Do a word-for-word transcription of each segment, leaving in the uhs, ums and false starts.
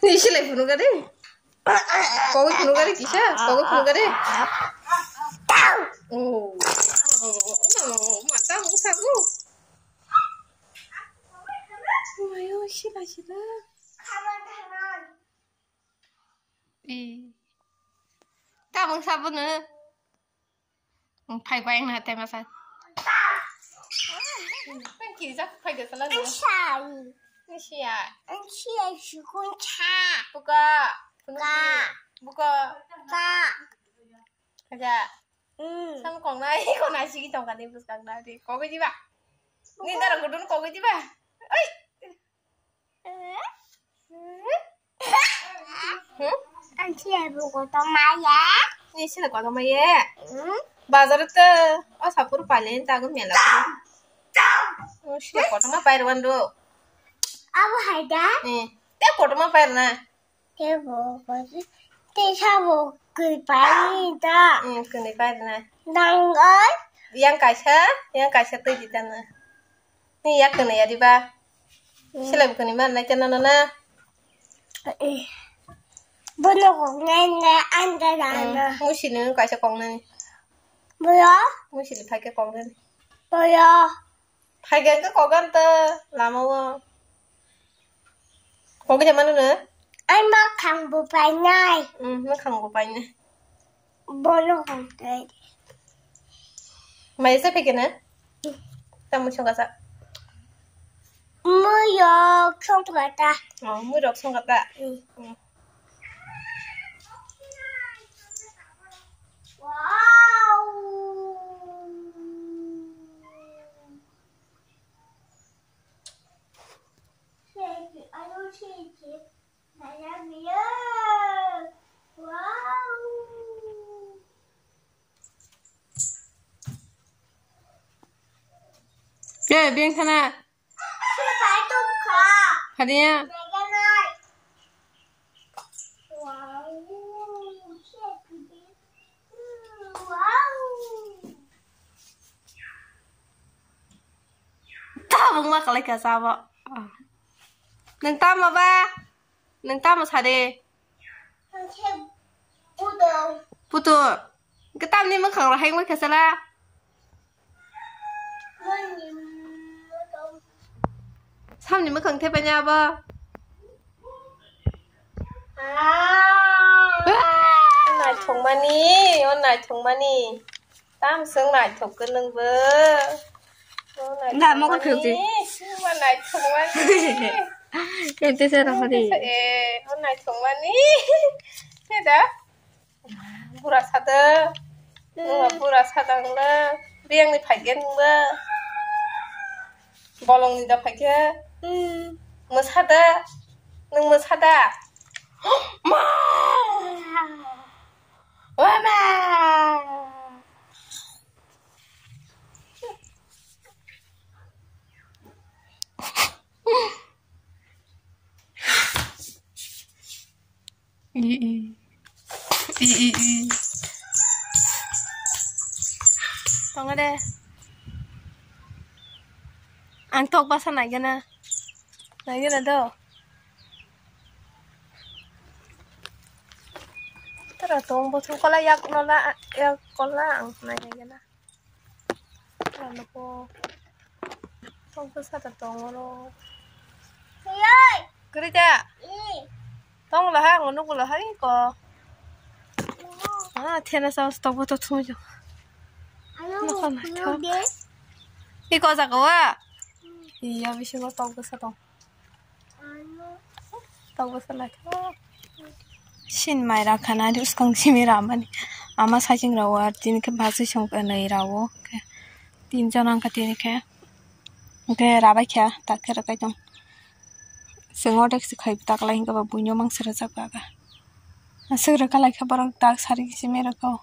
Ni silai phunukha de. Kogwi phunukha de kisa, kogwi phunukha de. Oh. Mata mung sabu. Mayo sila sila. I. Tabung sabuno. Phai pai na te masa. Nang kiri jak phai de sala no. Sai. Nisiya. Nisiya sukun cha. Buka. Ka. Buka. Ka. Aja. Mm. Sam kong na, iko na sigi tong kani bus kang na di. Kogwi jiba. Ni dara gudun kogwi jiba. Oi. Hmm? Ang siya bu koto maya. Ni sila koto maya. Hmm? Bazar te o sapur palen ta gun mela. O sila koto ma pair wan do. Abu haida. Eh, te koto ma pair na. Te bo koto. Te sabo kui pai da. Hmm, kuni pair na. Dangai. Yang kaisa, yang kaisa tui di dana. Ni yak kene ya diba? Hmm. Sila bukuni man na chana na na. Eh. Bono kok nai na anda na na. Hmm. Musi ni kaisa kok nai. Boyo. Musi ni phai ke kok nai. Boyo. Phai ke ke kok an ta lama wo. Kok ke mana na? Ai ma khang bu pai nai. Hmm, ma khang bu pai nai. Bono hongkai. Mai se pekena? Tamu songkasa. Muyok songkata. Oh, murok songkata. Hmm. Hmm. Wow. Shake it, I don't shake it. Ke, beng sana. Hadiya. Tabung ma kalai ka sabo. Nang tamo ba? Nang tamo sade? Putu. Putu. Ke tamni mwkhang rok hai wngkha sala? Samni mwkhang thepai ni abo? Ah. Naithokmani, o naithokmani. Tam swng naithok khe nwngbo. O naithokmani. Na, mokol khwlwkti. Swngma naithokmani. Kente se rohori. Eh, o naithokmani. Khe da? Bura sada. Nwngma bura sada wngla. Biyangni phaikhe nwngbo. Bolongni da phaikhe. Mwsada. Nwng mwsada. Ma! O ma! I, i. I, i, i. Tongo de. Ang tok basa naigena. Naigena do. Tara tong bothong kola yak nola, yak kola ang naigena. Ano po. Tong ko sata tong oro. Yay! Kuri ta? Tong la ha, ngono ko la ha ko. Ah, thena sa stop to thung jo. Ano ko na thok. Iko jaga wa? Iya, bisingo tong ko sata. Tong ko sata. Sin mai ra khana, di uskang simi ramani. Ama sajing rawo, ar tin ke bhasui song ke nai rawo. Tin jon ang kha tini khe. Hwnkhe rabai kha, tak khe rwkai tong. Chwng order se khai taklai hwnkhe ba buino mangsa rwjak ba ba. Aswk rwka lai kha borok tak sari simi rwkha o.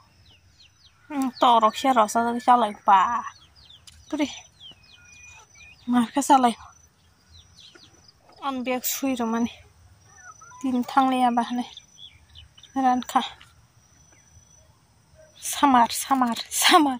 Hmm, torok se rosa chalai ba. Puri. Mar khe chalai. Ang bag sui rwmani. Tin thangliya ba hwnwi. Ran kha. Samar, samar, samar.